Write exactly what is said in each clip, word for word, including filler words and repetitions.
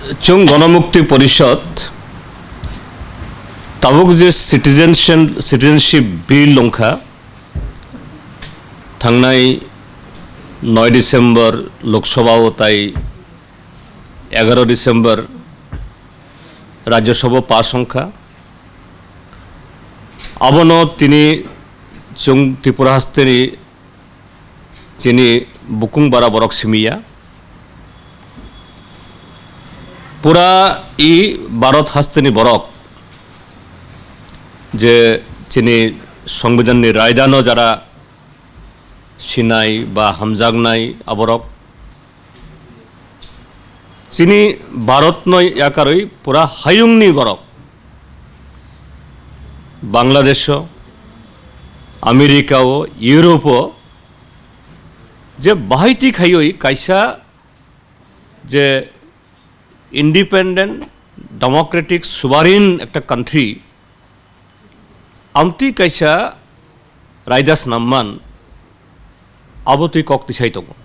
Chwng Ganamukti Porishad tabuk je citizenship, citizenship bill wngkha, thangnai noi December Lok Sabha o tai egaro December Rajya Sabha pass wngkha. Abono tini chwng Tripura hasteni chini bukung bara borok simiya. Pura i Bharat hasteni borok je chini Songbidanni raidano jara sinai ba hamjaknai aborok chini Bharatno yakarwi pura hayungni borok Bangladesho, Americao, Europeo je bahaiti khaiwi kaisa je independent, democratic, sovereign ekta country, amtwi kaisa raida snamman, abo twi kok tisai tongo.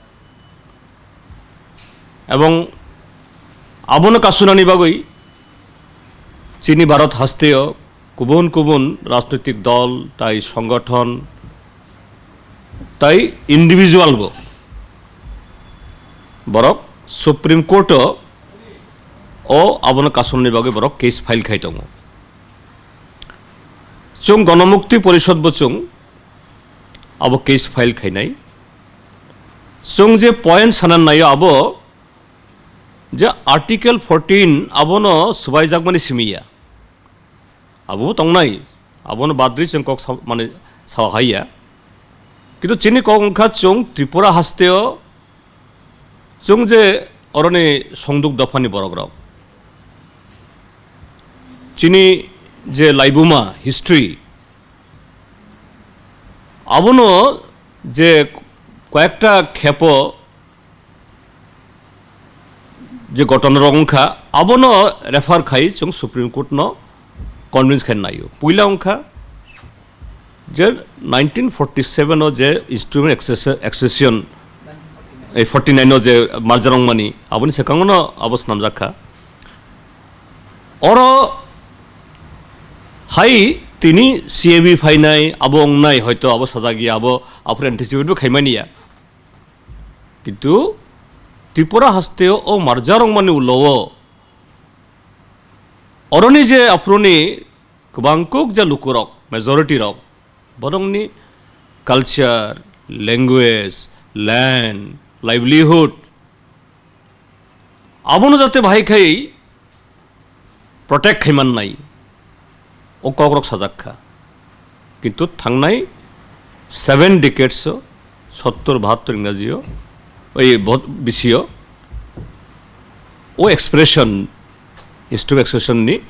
Ebong abono kasunani bagwi chini Bharat hasteo kubun kubun rajnoitik dol tai songothon tai individual bo borok Supreme Court o, o abono kasonani bagwi borok case file khai tongo. Chwng Ganamukti Porishad bo chwng abo case file khainai. Chwng je point sanan naio abo je Article fourteen abono swbaijakmani simiya. Abo tongnai, abono badri chwng kok sa-, mane sawa haiya. Kintu chini kok wngkha chwng Tripura hasteo chwng je oroni songduk dophani borokrok. Chini je laibuma history, abono je koyekta khepo je ghotona rok wngkha, abono refer khai chwng Supreme Court no convince khai naio. Puila wngkha je nineteen forty seven o je instrument access-, accession, ei forty nine o je merger wngmani, aboni swkango no abo swnamjak kha. Oro hai tini C A B phainai, abo wngnai, hoito abo sajagya, abo aphuru anticipate bo khaimani ya. Kintu Tripura hasteo o merger wngmani ulo o oroni je aphuruni kwbang kuk je lukurok, majority rok, borokni culture, language, land, livelihood, abono jate bahai khai protect khai mannai, o kokrok sajak kha. Kintu thangnai seven decades o, sottor bahattor Ingraji o, oi, bo-, bisi o, o expression, instrument accession ni,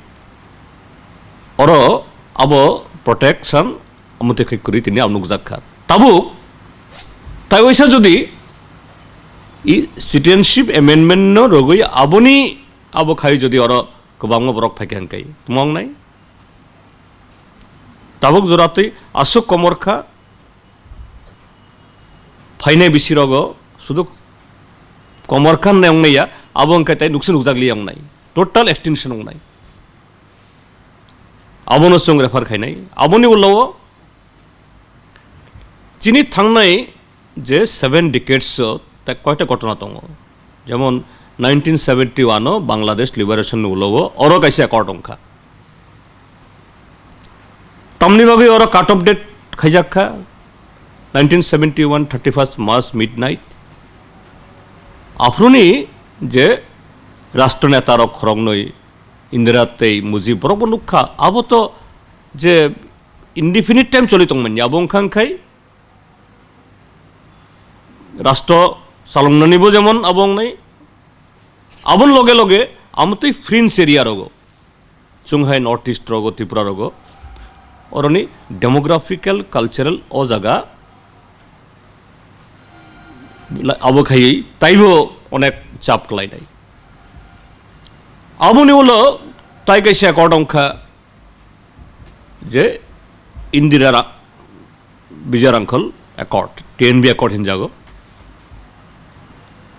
oro abo protection amotwi khai kwrwi tini abo nukjak kha. Tabuk, tai waisa jodi i citizenship amendment no rwgwi aboni abo khai jodi oro kwbangma borok phaikha hwnkhe tongma wngnai. Tabuk joratwi aswk komor kha, phainai bisi rogo sudu komor kha hwnwi wngnai ya, abo hwnkhe tai nukse nukjak liya wngnai, total extinction wngnai. Abono chwng refer khainai. Aboni ulo o chini thangnai je seven decades o tai koita ghotona tongo. Jemon nineteen seventy one o Bangladesh liberation ni ulo o oro kaisa accord wngkha. Tamni bagwi oro cut off date khaijak kha, nineteen seventy one thirty first March midnight. Aphuruni je rashtra neta rok khoroknwi Indira tei Mujib borok bo nukha, abo to je indefinite time choli tongmani, abo wngkha wngkhai rashtra chaloknani bo jemon abo wngnai, aboni loge loge amotwi fringe area rogo, chwng hai North East rogo, Tripura rogo, oroni demographical, cultural o jaga la-, abo khaiwi taibo onek chap khlainai. Aboni ulo tai kaisa accord wngkha je Indira Ra-, Vijay Rangkhal Accord, T N V Accord hinjago.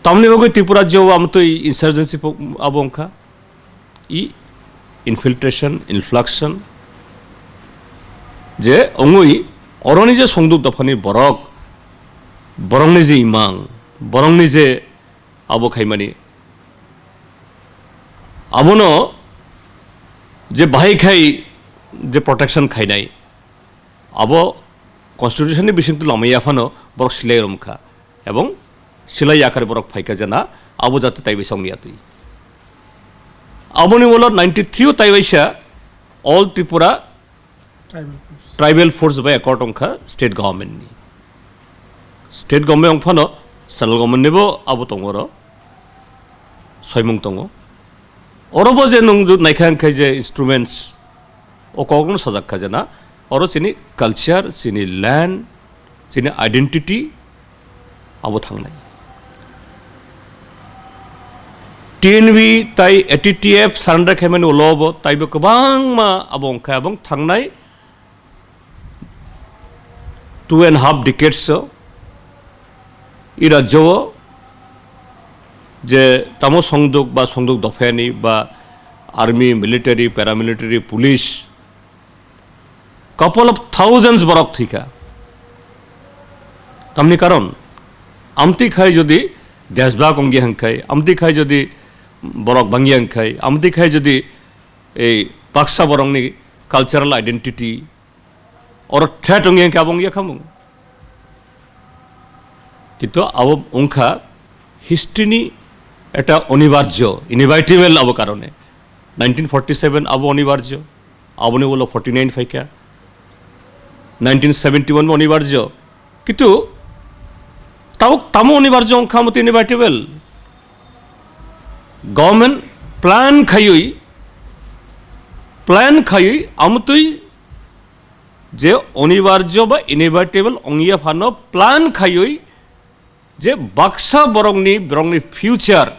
Tamni bagwi Tripura jeo amotwi insurgency po-, abo wngkha. I infiltration, influxion je ongwi oroni je songduk dophani borok, borokni je imang, borokni je abo khaimani, abono je bahai khai je protection khainai, abo constitution ni bisingtwi lamaya phano borok silai romkha, ebong silai yakar borok phaikha jena abo jate taibai songya twi. Aboni ulo ninety three o taibaisa All Tripura Tribal force. Tribal force bai accord wngkha state government ni. State government wngphano central government nibo abo tongo oro, soimung tongo. Oro bo je nung ju naikha hwnkhe je instruments, o kokno sajak kha jena, oro chini culture, chini land, chini identity abo thangnai. T N V tai A T T F surrender khaimani ulo bo taibo kwbangma abo wngkha, abong thangnai two and half decades o i rajyo o je tamo songduk ba songduk dophani ba army, military, paramilitary, police, couple of thousands borok thwikha. Tamni karon, amtwi khai jodi deshbhag ongya hwnkhai, amtwi khai jodi borok bangya hwnkhai, amtwi khai jodi ei baksa borokni cultural identity oro threat wngya hwnkhe abo wngya khamung. Kintu abo wngkha history ni ekta onibarjo, inevitable abo karone. Nineteen forty seven abo onibarjo, aboni ulo forty nine phaikha, nineteen seventy one bo onibarjo. Kintu tabuk tamo onibarjo wngkha, amotwi inevitable. Government plan khaiwi, plan khaiwi amotwi je onibarjo ba inevitable ongya phano plan khaiwi je baksa borokni, borokni future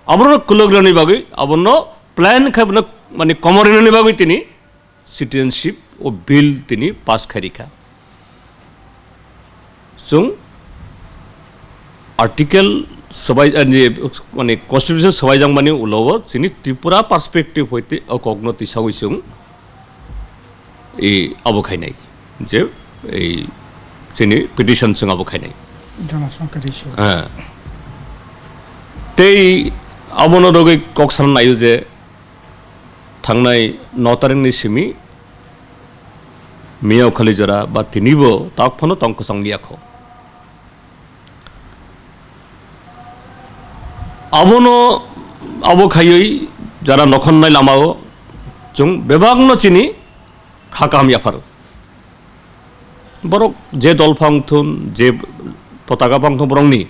abono kwlwk rwnani bagwi, abono plan khai bono mane komor rwnani bagwi tini citizenship o bill tini pass khairikha. Chwng article swbai, ani, mane, constitution swbaijak mani ulo o chini Tripura perspective hoite o kokno tisawi chwng i abo khainai, je ei chini petition chwng abo khainai. Jonasankar issue. Ha. Tei abono rogwi kok sana naio je thangnai no tarikni simi Miao khali jora ba tinibo tak phano tong kwchang liya kho. Abono, abo khaiwi jara nokhon nai lamao chwng bebakno chini kha kaham yapharo. Borok je dol phang thun, je potaka phang thun borokni,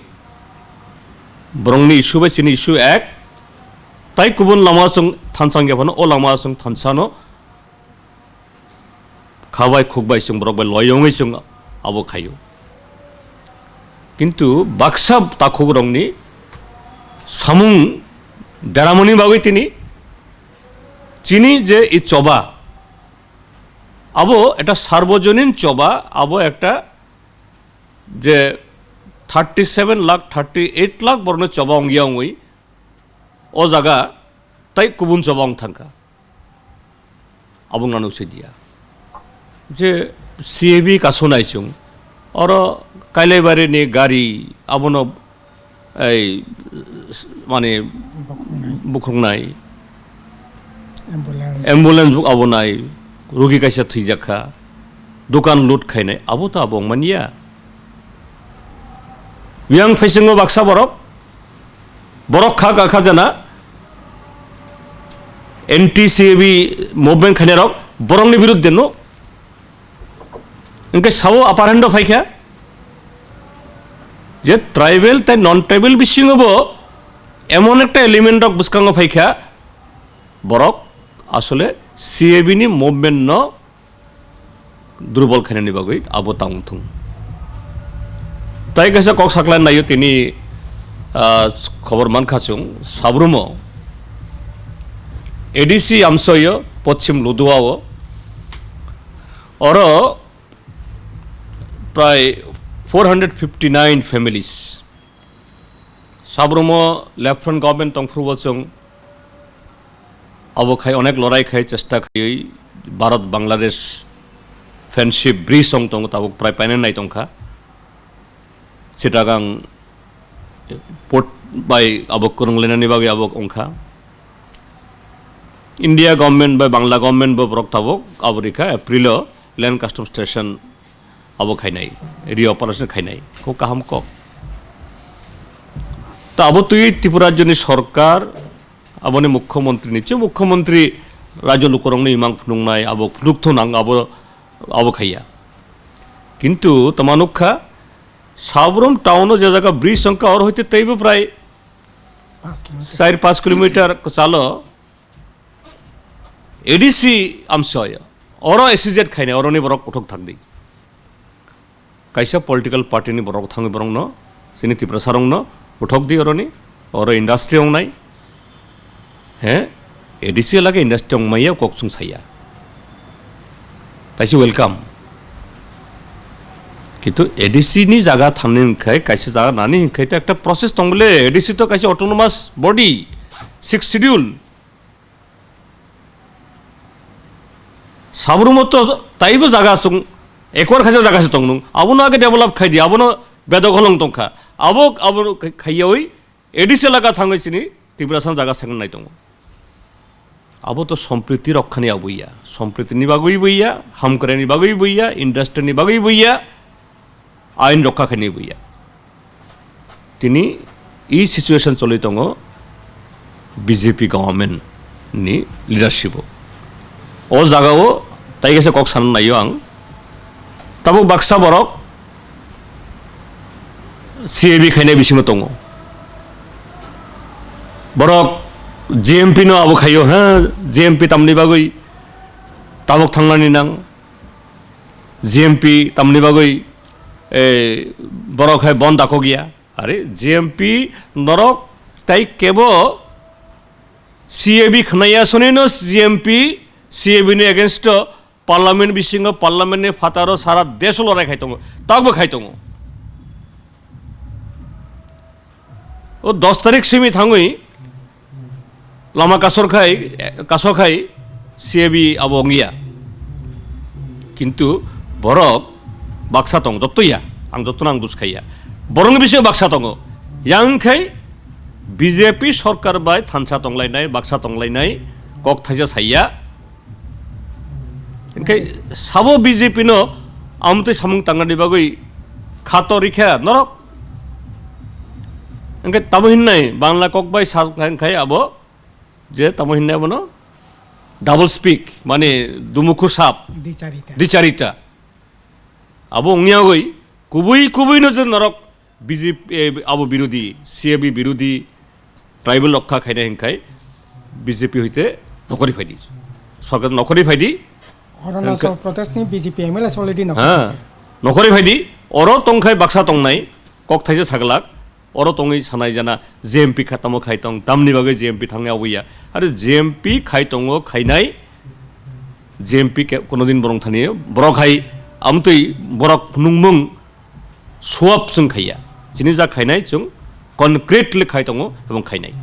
borokni issue bai chini issue ek, tai kubun lama chwng thansa wngya phano o lama chwng thansa no kha bai khuk bai chwng borok bai loyongwi chwng abo khaio. Kintu baksa takhukrokni samung deramani bagwi tini chini je i choba, abo ekta sarbojonin choba, abo ekta je thirty seven lakh, thirty eight lakh borokno choba wngya wngwi o jaga tai kubun choba wng thangkha. Abo wngna nuk sidi ya. Je C A B kasu nai chwng. Oro Kailaibari ni gari abono ei mane Bukhuknai. Bukhuknai. Ambulance. Ambulance bo abo nai. Rugi kaisa thwijak kha. Dukan loot khainai. Abo to abo wngmani ya. Yang phaisingo baksa borok. Borok kha, kha, kha jana. Anti C A B movement khainai rok borokni biruddhe no. Hwnkhe sao upper hand o phaikha je tribal tei non tribal bisingo bo emon ekta element rok bwskango phaikha, borok asole C A B ni movement no durbol khainani bagwi abo tang thung. Tai kaisa kok sakla naio tini, ah, khobor mankha chwng Sabrumo A D C amsoyo Pochim Ludua o oro prai four hundred fifty nine families. Sabrumo left front government tongphuru bo chwng abo khai onek lorai khai chesta khaiwi Bharat Bangladesh friendship bridge wng tongo, tabuk prai painani nai tongkha. Chittagong port bai abo kwrwng lenani bagwi abo wngkha. India government bai Bangla government bo borok tabuk abo rikha April o Land Custom Station abo khainai, reoperation khainai, kok kaham kok. Ta abo twi Tripura rajyoni sorkar, aboni mukhyamantri ni, che mukhyamantri rajyo lukurokno imang phunuknai, abo phunuk thunang, abo, abo khaiya. Kintu tama nukha, Sabrum town o je jaga bridge wngkha, oro hoite teibo prai Paanch kilometer. Char paanch kilometer kwchalo A D C amsoyo. Oro S E Z khainai, oroni borok uthok thangdi. Kaisa political party ni borok thangwi borokno, chini Tiprasa rokno uthok di oroni, oro industry wngnai. He? A D C lage industry wngmaya kok chwng saya. Taisi welcome. Kintu A D C ni jaga thangnai hwnkhe, kaisa jaga nani hwnkhe to ekta process tong bole, A D C to kaisa autonomous body, sixth schedule. Sabrumo to taibo jaga chwng, ekor khaisa jaga se tong nung. Abono age develop khai di, abono bedok holong tongkha. Abo, abo khai-, khaiyawi A D C elaka thangwi chini Tiprasa jaga second nai tongo. Abo to sompriti rokkhani abo ya. Sompriti ni bagwi bo ya, hamkrai ni bagwi bo ya, industry ni bagwi bo ya, ain rokha khaini bo ya. Tini e situation choli tongo B J P government ni leadership o. O jaga o tai kaisa kok sana naio ang. Tabuk baksa borok C A B khainai bisingo tongo. Borok G M P no abo khaio, ha, G M P tamni bagwi tabuk thangnani nang. G M P tamni bagwi, eh, borok hai bon dakok ya. Are G M P norok tai kebo C A B khnaya sonino G M P, C A B ni against o parliament bisingo, parliament ni phataro sara desh lorai khai tongo, takbo khai tongo. O dos tarik simi thangwi lama kasor khai, kasor khai C A B abo wngya. Kintu borok baksa tong, jotto ya, ang jotto ang buj khaiya. Borokni bisingo baksa tongo. Yang khai B J P sorkar bai thansa tonglainai, baksa tonglainai, kok thaisa saiya. Hingke sabo B J P no amtwi samung tangnani bagwi khato rikha norok. Hingke tamo hinnai Bangla kok bai sa khai abo je tamo hinnai abono double speak, mane dumukhu sap, Dicharita. Dicharita. Abo wngyagwi kubui kubui no je norok B J P, eh, abo birodhi, C A B birodhi, tribal rokha khaina hinkhai B J P hoite nokhori phaidi. Sorkar nokhori phaidi. Arunachal Pradesh ni B J P M L A already nokhori. Ha, nokhori phaidi. Oro tongkhai baksa tongnai, kok thaisa saglak. Oro tongwi sanai jana G M P kha tamo khai tong, tamni bagwi G M P thangwi aboya. Are G M P khai tongo khainai, G M P ke kono din borong thani, borok hai amtwi borok phunukmung swap chwng khaiya. Chini jak khainai chwng concretely khai tongo ebong khainai.